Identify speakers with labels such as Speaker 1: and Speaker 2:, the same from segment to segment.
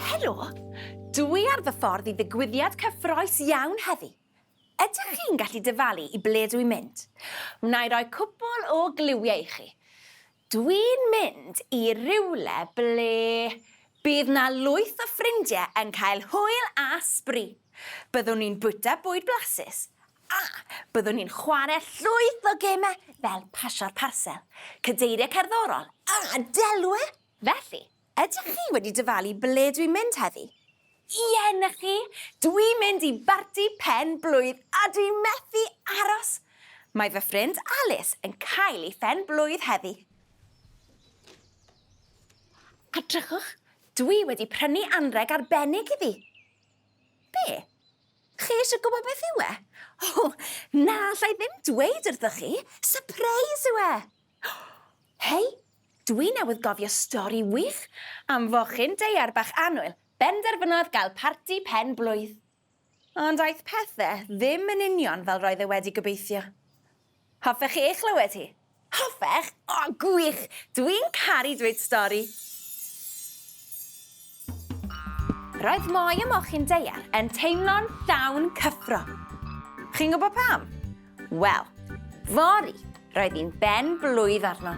Speaker 1: Helo! Dwi ar fy ffordd i ddigwyddiad cyffroes iawn heddi. Ydych chi'n gallu dyfalu i ble dwi'n mynd? Wna i roi cwpwl o gliwiau i chi. Dwi'n mynd i rywle ble bydd 'na lwyth o ffrindiau yn cael hwyl a sbri. Byddwn ni'n bwyta bwyd blasus a byddwn ni'n chwarae llwyth o gemau fel pasio'r parsel, cadeiriau cerddorol a delwe! Felly, ydych chi wedi dyfalu ble dwi'n mynd heddi? Ie, 'na chi! Dwi'n mynd i barti pen blwydd a dwi'n methu aros! Mae fy ffrind Alice yn cael ei phen blwydd heddi. A drychwch, dwi wedi prynu anrheg arbennig iddi. Be? Chi eisiau gwybod beth yw e? O, na, allai ddim dweud wrthoch chi. Surprise yw e! Hei, dwi newydd gofio stori wych am fochyn daear bach annwyl benderfynodd gael parti pen blwydd. Ond aeth pethe ddim yn union fel roedd e wedi gobeithio. Hoffech chi ei chlywed hi? Hoffech? O, gwych! Dwi'n caru dweud stori! Roedd Moi y mochyn daear yn teimlo'n llawn cyffro. Chi'n gwybod pam? Wel, fory, roedd hi'n ben blwydd arno.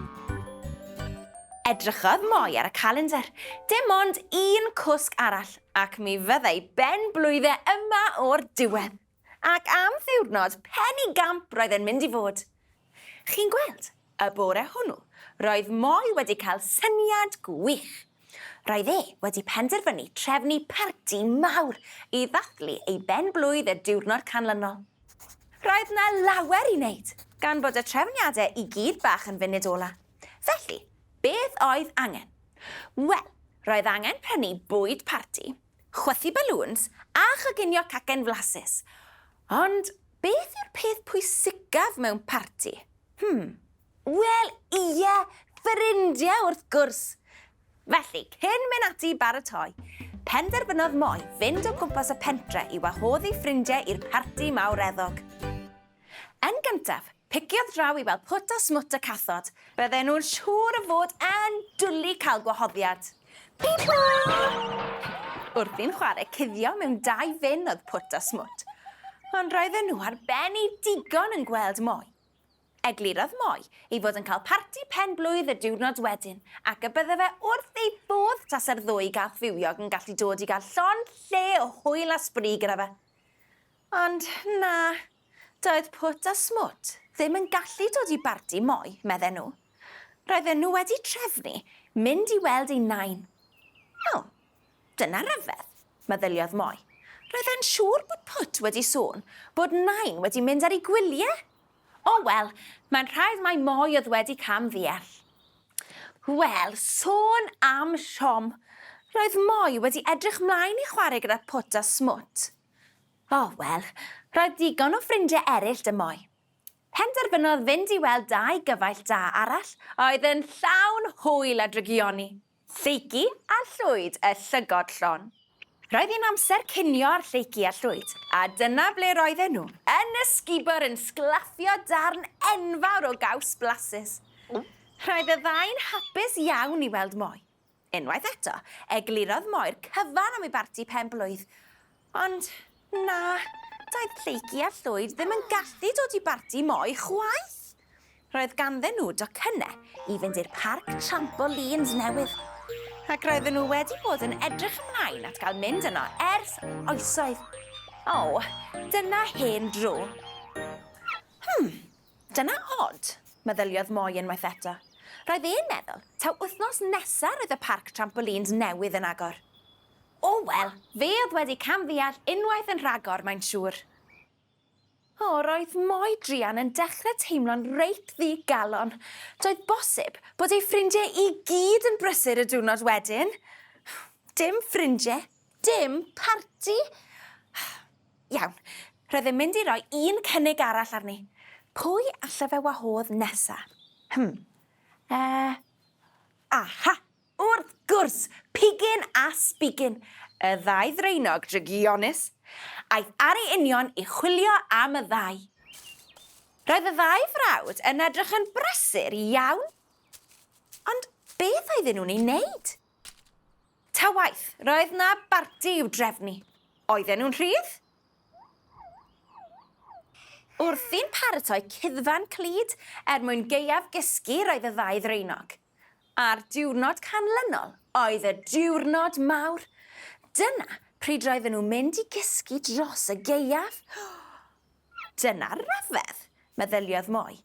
Speaker 1: Edrychodd Moi ar y calendr. Dim ond un cwsg arall, ac mi fyddai ben blwydde yma o'r diwedd. Ac am ddiwrnod pen i gamp roedd e'n mynd i fod. Chi'n gweld, y bore hwnnw, roedd Moi wedi cael syniad gwych. Roedd e wedi penderfynu trefnu parti mawr i ddathlu ei ben-blwydd y diwrnod canlynol. Roedd 'na lawer i wneud, gan fod y trefniadau i gyd bach yn funud ola. Felly, beth oedd angen? Wel, roedd angen prynu bwyd parti, chwythu balŵns a choginio cacen flasus. Ond beth yw'r peth pwysicaf mewn parti? Hmm, wel ie, ffrindiau wrth gwrs! Felly, cyn mynd ati i baratoi, penderfynodd Moi fynd o gwmpas y pentre i wahodd ei ffrindiau i'r parti mawreddog. Yn gyntaf, piciodd draw i weld pwt a smwt y cathod. Bydden nhw'n siŵr o fod yn dwli cael gwahoddiad. Pip-pw! Wrthi'n chwarae cuddio mewn dau fin oedd Pwt a Smwt. Ond roedden nhw ar ben eu digon yn gweld Moi. Eglurodd Moi ei fod yn cael parti pen-blwydd y diwrnod wedyn, ac y bydde fe wrth ei fodd tase'r ddwy gath fywiog yn gallu dod i gael llond lle o hwyl a sbri gyda fe. Ond na, doedd Pwt a Smwt ddim yn gallu dod i barti Moi, medden nhw. Roedden nhw wedi trefnu mynd i weld eu nain. O, dyna ryfedd, meddyliodd Moi. Roedd e'n siŵr bod Pwt wedi sôn bod nain wedi mynd ar ei gwyliau. O wel, mae'n rhaid mai Moi oedd wedi cam ddeall. Wel, sôn am siom. Roedd Moi wedi edrych mlaen i chwarae gyda Pwt a Smwt. O, wel, roedd digon o ffrindiau eraill 'da Moi. Penderfynodd fynd i weld dau gyfaill da arall a oedd yn llawn hwyl a drygioni, Lleucu a Llwyd y Llygod Llon. Roedd hi'n amser cinio ar Lleucu a Llwyd, a dyna ble roedden nhw, yn y sgubor yn sglaffio darn enfawr o gaws blasus. Roedd y ddau'n hapus iawn i weld Moi. Unwaith eto, eglurodd Moi'r cyfan am ei barti pen-blwydd. Ond, na, doedd Lleucu a Llwyd ddim yn gallu dod i barti Moi chwaith. Roedd ganddyn nhw docynnau i fynd i'r parc trampolines newydd. Ac roedden nhw wedi bod yn edrych ymlaen at gael mynd yno ers oesoedd. O, dyna hen dro. Hmm, Dyna od, meddyliodd Moi unwaith eto. Roedd e'n meddwl taw wythnos nesa roedd y parc trampolines newydd yn agor. O wel, fe oedd wedi camddeall unwaith yn rhagor, mae'n siŵr. O, roedd Moi druan yn dechrau teimlo'n reit ddi-galon. Doedd bosib bod ei ffrindiau i gyd yn brysur y diwrnod wedyn. Dim ffrindiau, dim parti. Iawn, roedd e'n mynd i roi un cynnig arall arni. Pwy alle fe wahodd nesa? Hm. Uh, aha! Wrth gwrs! Pigyn a Sbigyn! Y ddau ddraenog drygionus. Aeth ar ei union i chwilio am y ddau. Roedd y ddau frawd yn edrych yn brysur iawn. Ond Beth oedden nhw'n ei wneud? Ta waeth, roedd 'na barti i'w drefnu. Oedden nhw'n rhydd? Wrthi'n paratoi cuddfan clyd er mwyn gaeaf gysgu roedd y ddau ddraenog. A'r diwrnod canlynol oedd y diwrnod mawr. Dyna pryd roedden nhw'n mynd i gysgu dros y gaeaf. Dyna ryfedd, meddyliodd Moi.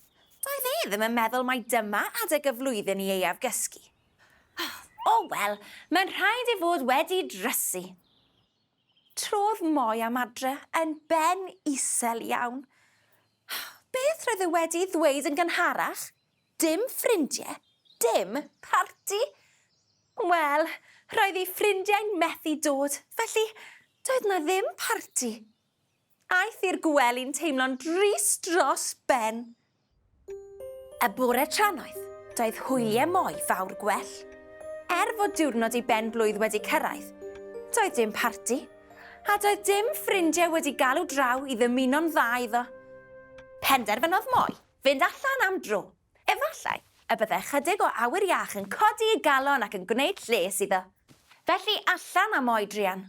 Speaker 1: Doedd e ddim yn meddwl mai dyma adeg y flwyddyn i aeaf gysgu. O wel, mae'n rhaid ei fod wedi drysu. Trodd Moi am adre yn ben isel iawn. Beth roedd e wedi ddweud yn gynharach? Dim ffrindie, dim parti. Wel, roedd ei ffrindiau'n methu dod, felly doedd 'na ddim parti. Aeth i'r gwely'n teimlo'n drist dros ben. Y bore trannoeth, doedd hwyliau Moi fawr gwell. Er fod diwrnod ei ben-blwydd wedi cyrraedd, doedd dim parti, a doedd dim ffrindiau wedi galw draw i ddymuno'n dda iddo. Penderfynodd Moi fynd allan am dro. Efallai y byddai ychydig o awyr iach yn codi ei galon ac yn gwneud lles iddo. Felly allan â Moi druan.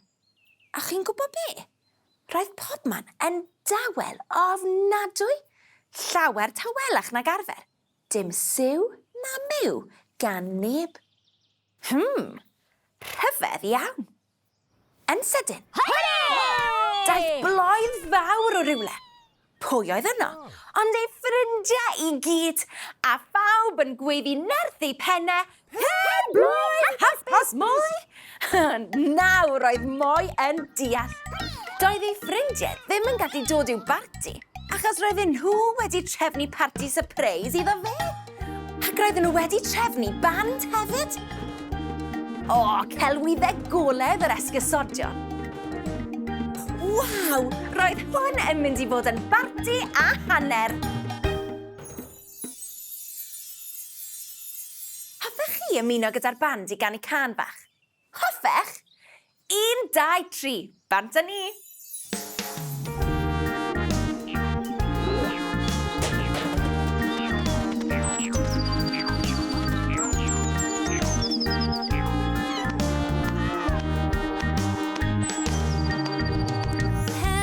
Speaker 1: A chi'n gwybod be? Roedd pobman yn dawel ofnadwy. Llawer tawelach nag arfer. Dim siw na miw gan neb. Hmm, rhyfedd iawn. Yn sydyn, daeth bloedd fawr o rywle. Pwy oedd yno? Ond ei ffrindiau i gyd, a phawb yn gweiddi nerth eu pennau, Pen blwydd hapus Moi! Nawr oedd Moi yn deall. Doedd ei ffrindiau ddim yn gallu dod i'w barti, achos roedden nhw wedi trefnu parti sypreis iddo fe. Ac roedden nhw wedi trefnu band hefyd. O, celwyddau goledd yr esgusodion. Waw, roedd hwn yn mynd i fod yn barti a hanner. Hoffech chi ymuno gyda'r band i ganu cân bach? Hoffech? 1, 2, 3, bant â ni!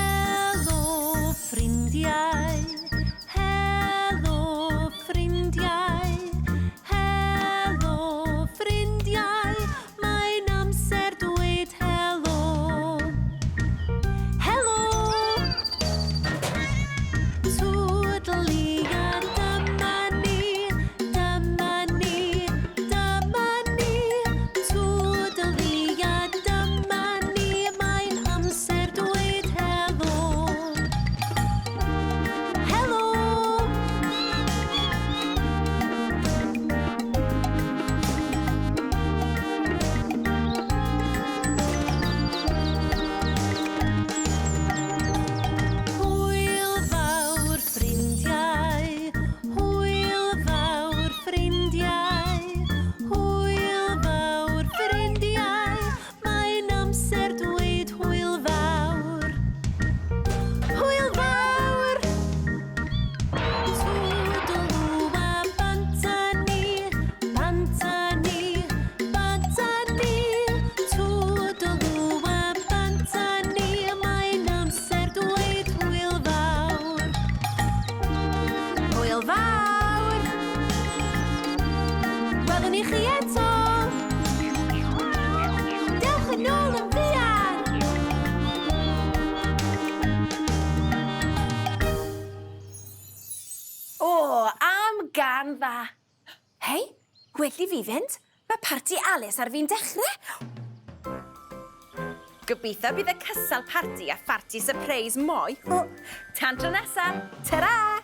Speaker 2: Helo ffrindiau, helo ffrindiau, helo ffrindiau, mae'n amser dweud helo. Helo! Twdli a dyma ni, dyma ni, dyma ni. Twdli a dyma ni, mae'n amser dweud helo. Helo! Hwyl fawr ffrindiau, hwyl fawr ffrindiau, hwyl fawr ffrindiau, mae'n amser dweud hwyl fawr. Hwyl fawr! Twdlw a bant â ni, bant â ni, bant â ni. Twdlw a bant â ni, mae'n amser dweud hwyl fawr. Hwyl fawr! Welwn ni chi eto! Dewch yn ôl yn fuan!
Speaker 1: O, am gan dda! Hei, gwell i fi fynd. Mae parti Alice ar fin dechrau. Gobeithio bydd y cystal parti a pharti sypreis moi. Tan tro nesa, ta-ra!